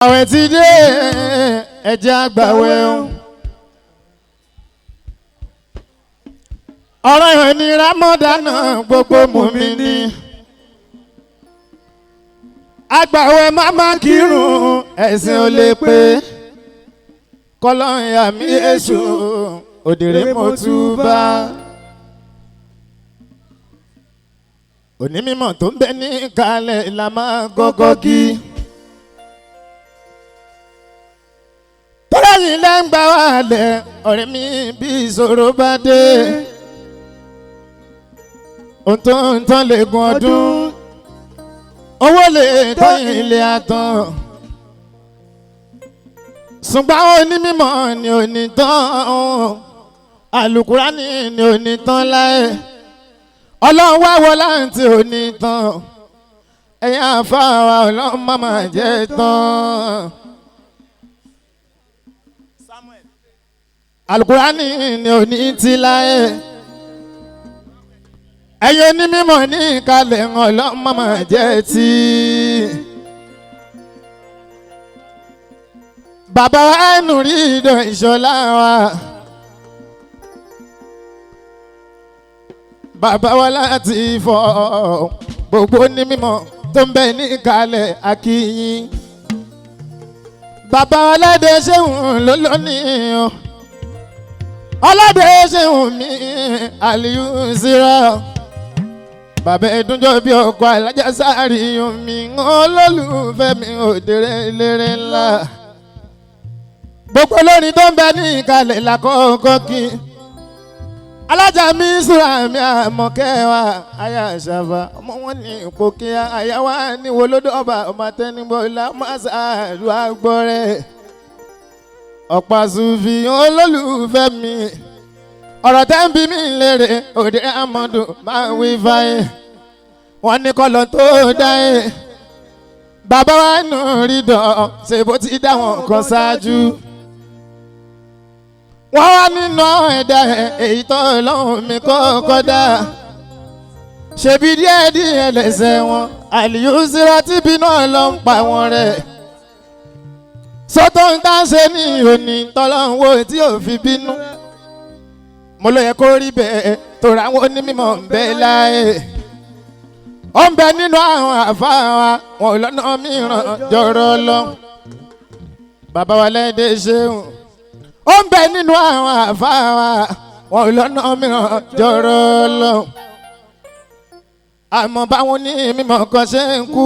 Àwẹ̀ ti dé, ẹ jẹ́ á gbààwẹ̀ o. Ọ̀rọ̀ ìwé ni Rámọ́dánà gbogbo mùmíní. Àgbàwẹ̀ máma kírun ẹ̀sìn ò lè pé. Kọ́lọ́run yà mí èṣù òdèrè mo túbà. Onímọ̀ tó ń bẹ ní kalẹ̀ la máa gọ́gọ́ kí. Tọ́lá yìí lẹ́ ń gbà wá lẹ̀ ọ̀rẹ́ mi bí ìṣòro bá dé. Ohun tó ń tán lè gun ọdún, owó lè tán ilé àtàn. Ṣùgbọ́n onímọ̀ ni ò ní tán, àlùkùránì ni ò ní tán láé. Ọlọ́run wá wọ láǹtí ò ní tán, ẹ̀yin àfáà wa ọlọ́run má máa jẹ́ tán. Alukurani ni ò ní ti láyé, ẹ̀yin onímọ̀ ní kalẹ̀ ọlọ́run má máa jẹ́ ti. Bàbá wa ẹnu rí ìdán ìṣọ̀lá wa. Bàbá wa láti fọ gbogbo onímọ̀ tó ń bẹ ní kalẹ̀ akínyìn. Bàbá wa lẹ́dẹ̀ ṣéun ló lónìí o. Ọlọ́dẹ ṣeun mi Aliyu Sira. Bàbá ẹ̀dúnjọ́ bí ọkọ̀ alájà sáré omi olólùfẹ́ mi òdèrè eléré ńlá. Gbogbo olórin tó ń bẹ ní ìkàlẹ̀ làkọ́kọ́ kí. Alájà mi sùúrà mi àmọ̀kẹ́ wa aya àṣàfà ọmọ wọn ní ipò kíá àyà wa ní wo lódò ọba ọmọ atẹnigbọ́lá ọmọ àṣàlù àgbọ̀rẹ́. Ọ̀pá Sufi olólùfẹ́ mi ọ̀rọ̀ tẹ́ ń bí mi lérè òde amọ̀dùn máa wí fáyé wọ́n ní kọ́lọ̀ tó dá yé bàbá wa nù rí dán ṣe bó ti dá wọn kan ṣáájú wọ́n wá nínú ẹ̀dá èyí tó lọ́hùn mi kọ́kọ́ dá ṣebí díẹ̀ díẹ̀ lẹ́sẹ̀ wọn Àlìyú Síra tíbi náà ló ń pa wọn rẹ̀ sọ́tọ̀ ń tá ṣe ní òní tọ́lọ́hún wo tí ò fi bínú mo ló yẹ kó rí bẹ́ẹ̀ tó ra àwọn onímọ̀ ń bẹ láàyè ó ń bẹ nínú àwọn àfáà wa wọn ò lọ́nà mìíràn jọ̀rọ̀ lọ bàbá wa lẹ́dẹ̀ ṣeun ó ń bẹ nínú àwọn àfáà wa wọn ò lọ́nà mìíràn jọ̀rọ̀ lọ àmọ́ báwọn onímọ̀ kan ṣe ń kú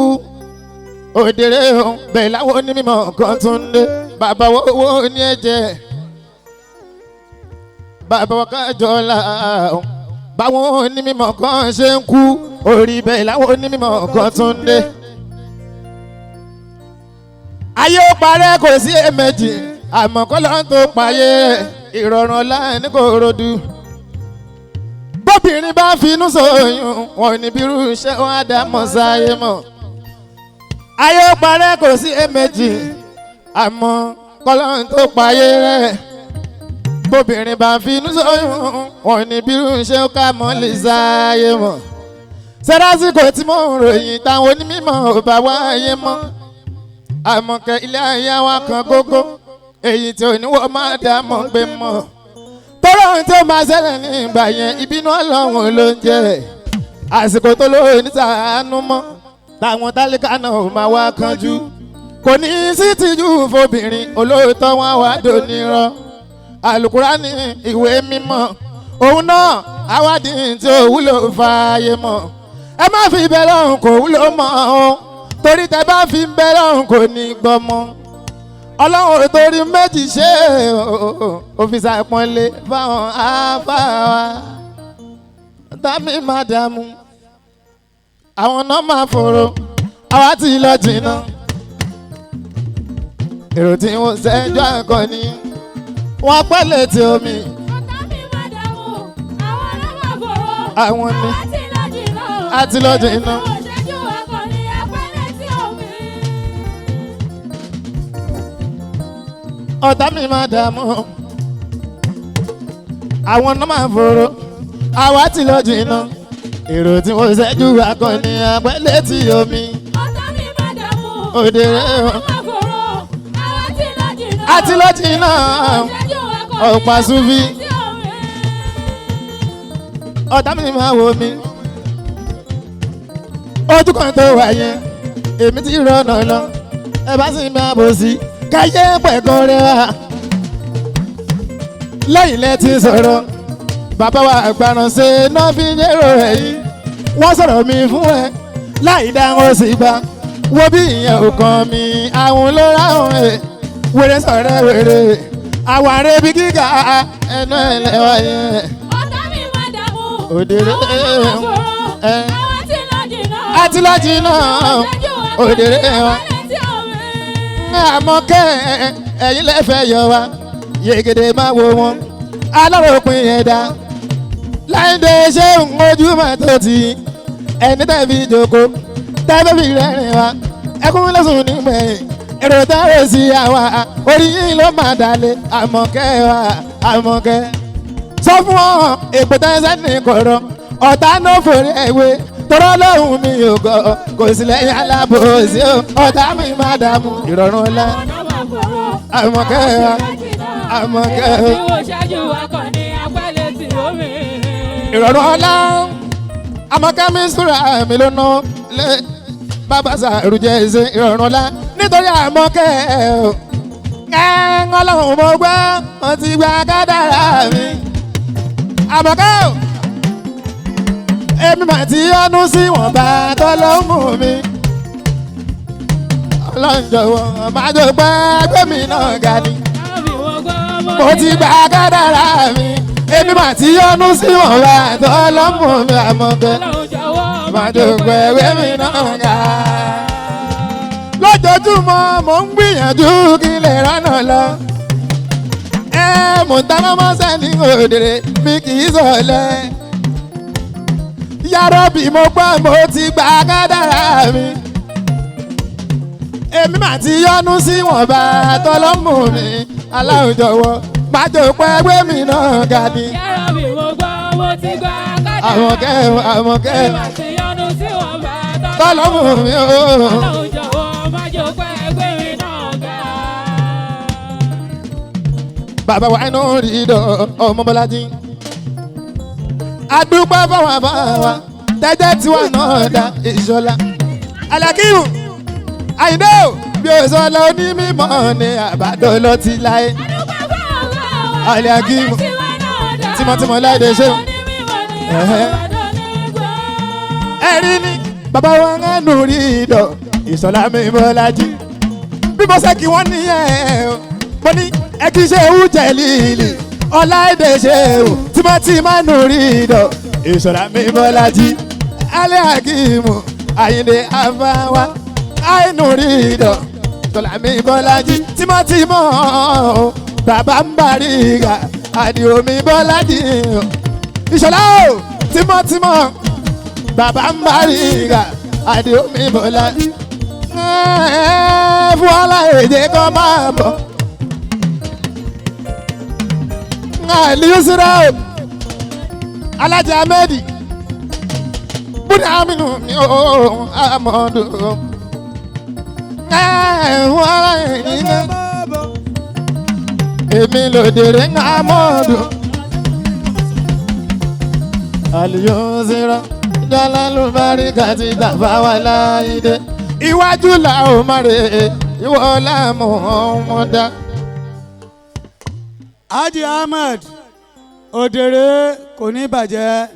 òdèrè òun bẹ́ẹ̀ láwọn onímọ̀ kan tún ń dé bàbá wo owó ní ẹ̀jẹ̀ bàbá wa kájọ la báwọn onímọ̀ kan ṣe ń kú orí bẹ́ẹ̀ láwọn onímọ̀ kan tún ń dé. Ayé ó parẹ́ kò sí èméjì àmọ́ kọ́lọ́ tó payé ìrọ̀rùn ọ̀la ní kò rodu. Bóbìnrin bá finú sóyún wọn ò ní bírú iṣẹ́ wọn á dá mọ́ sáyé mọ́. Ayé ó parẹ́ kò sí èméjì àmọ́ kọ́lọ́ tó payé rẹ̀ bóbìnrin bá finú sóyún wọn ní bírú ṣé ó ká mọ́ lè sáyé mọ́. Sẹ́dásìkò tí mò ń ròyìn táwọn onímọ̀ ò bá wáyé mọ́. Àmọ̀kẹ́ ilé ayé wa kan gógó èyí tí oníwọ̀ máa dá mọ́ gbé mọ́. Tọ́lọ́ ohun tí ó máa ṣẹlẹ̀ ní ìgbà yẹn ìbínú Ọlọ́run ló ń jẹ́. Àsìkò tó lóore ní sàánú mọ́ táwọn tálíkà náà ò máa wá kánjú. Kò ní sí tìjú fobìnrin olóòótọ́ wọn wá dònírọ́. Àlùkùránì ìwé mímọ́ òun náà awádìí tí ò wúlò fààyè mọ́ ẹ má fi bẹ́ẹ̀ lọ́hùn kò wúlò mọ́ o torí tẹ bá fi bẹ́ẹ̀ lọ́hùn kò ní gbọ́ mọ́ Ọlọ́run ò torí méjì ṣe òfìsà ìpọ́nlé fáwọn afáwa tàmí mádàmú àwọn náà máa fòrò àwa ti lọ jìnnà èrò tí wọ́n ṣẹ́jọ́ àkọ́ni wọ́n pẹ́ létí omi. Ọ̀tá mi máa dààmú, àwọn ọlọ́mọ fòrò. Àwọn ni. Àwa ti lọ jìnnà. A ti lọ jìnnà. Èrò ìṣẹ́jú akọni apẹ́ létí omi. Ọ̀tá mi máa dààmú. Àwọn náà máa fòrò. Àwa ti lọ jìnnà. Èrò tí wọ́n ṣẹ́jú akọni apẹ́ létí omi. Ọ̀tá mi máa dààmú, Òdèrè àwọn ọlọ́mọ fòrò. Àti lọ́jì náà ọ̀pá súnfì. Ọ̀tá mi máa wo mi. Ojú kan tó wà yẹn, èmi ti rọ̀nà lọ. Ẹ bá sì máa bò sí, káyé pẹ̀kọ́ rẹ wá. Lẹ́yìn lẹ́ ti sọ̀rọ̀, bàbá wa àgbàránṣe náà fi yẹ́rọ rẹ̀ yìí. Wọ́n sọ̀rọ̀ mi fún ẹ, láì dá wọn sì gbà. Wo bí ìyẹn ò kàn mí, àwọn ló ráhùn ẹ̀. Wèrè sọ̀rọ̀ wèrè, àwàrẹ́ bí gíga ẹnu ẹlẹ́wà yẹn. Ọ̀tá mi máa dààmú. Òdèrè Àwọn náà máa fòrò. ẹ. Àwọn tí lọ jìnnà. Àti lọ jìnnà. Òdèrè wa. Àmọ́ kẹ́ ẹ̀yin lẹ́fẹ̀ẹ́ yọ wa, yegede máa wo wọn, aláròpin ẹ̀dá. Láìdé ṣé ń ojú máa tó ti ẹni tẹ́ fi jókòó, tẹ́ fi rẹ́rìn wa, ẹkún lọ́sùn nígbẹ̀yìn, èrò tẹ́rẹ̀ sí àwa, orí yín ló máa dalẹ̀. Àmọ̀kẹ́ wa, àmọ̀kẹ́ sọ fún ọ èpè tẹ́sẹ̀ ní kọ̀rọ̀ ọ̀tá ló forí ẹ̀wé tọ́rọ́ lóhùn mi ò gọ̀ kò sí lẹ́yìn alábòsí o ọ̀tá mi má dààmú ìrọ̀rùn ọ̀la àmọ̀kẹ́ wa àmọ̀kẹ́ wa ìrọ̀rùn ọ̀la àmọ̀kẹ́ mi súra mi ló ná lé bàbá sàrùjẹ́ ṣe ìrọ̀rùn ọ̀la nítorí àmọ̀kẹ́ o ẹ̀ ń ọlọ́run mo gbọ́ mo ti gba kádàrá mi àmọ̀kẹ́ o èmi mà ti yọnu sí wọn bá tọ́lọ́mù mi ọlọ́run jọ̀wọ́ má jò pẹ́ gbẹ̀mí náà ga ni mo ti gba kádàrá mi èmi mà ti yọnu sí wọn bá tọ́lọ́mù mi àmọ̀kẹ́ má jò pẹ́ gbẹ̀mí náà ga lójoojúmọ́ mò ń gbìyànjú kí lè rọ́nà lọ ẹ mò ń taná mọ́sẹ̀ ní òdèrè mi kì í sọ̀lẹ̀ yàrá bí mo gbọ́ mo ti gba kádàrá mi èmi mà ti yọnu sí wọn bá tọlọ́mù mi aláwùjọwọ́ má jò pẹ́ gbé mi náà ga ni àwọn kẹ́ àwọn kẹ́ tọlọ́mù mi ooo. Bàbá wa inú rí dọ̀ ọmọ Bọ́lájí. Adúpẹ́ fáwọn àbáwá tẹ́jẹ́ tiwa náà dá ìṣọ́lá. Alákìrù Àyìndé o bí o sọ lọ ní mímọ́ ni àbádọ́ lọ ti láyé. Alákìrù tímọ́tímọ́ láìdé ṣéun. Ẹ̀rí ni bàbá wa ń nù rí dọ̀ ìṣọ́lá mi Bọ́lájí. Bí mo ṣe kí wọ́n níyẹn o mo ní ẹ kì í ṣe oúnjẹ líìlì ọláìdè ṣe o tímọ́tímọ́ nù rí ìdọ̀ ìṣọ̀lá mi bọ́lájí alẹ́ àkìmù àyìndé àfáwá àìnù rí ìdọ̀ ìṣọ̀lá mi bọ́lájí tímọ́tímọ́ o bàbá ń bàrí ìgà àdìo mi bọ́lájí o ìṣọ̀lá o tímọ́tímọ́ bàbá ń bàrí ìgà àdìo mi bọ́lájí fún ọláìdè kọ́ máa bọ̀. Yusra Alájà Ahmed Bùdá Aminu mi ò Amadu èmi lòdìrí Amadu Al-Yusra Jalalu Barika ti tàbá wà láìdé iwájú là ó má rè é ìwọ làmú ọmọdá. Haji Ahmed Òdèrè kò ní bàjẹ́.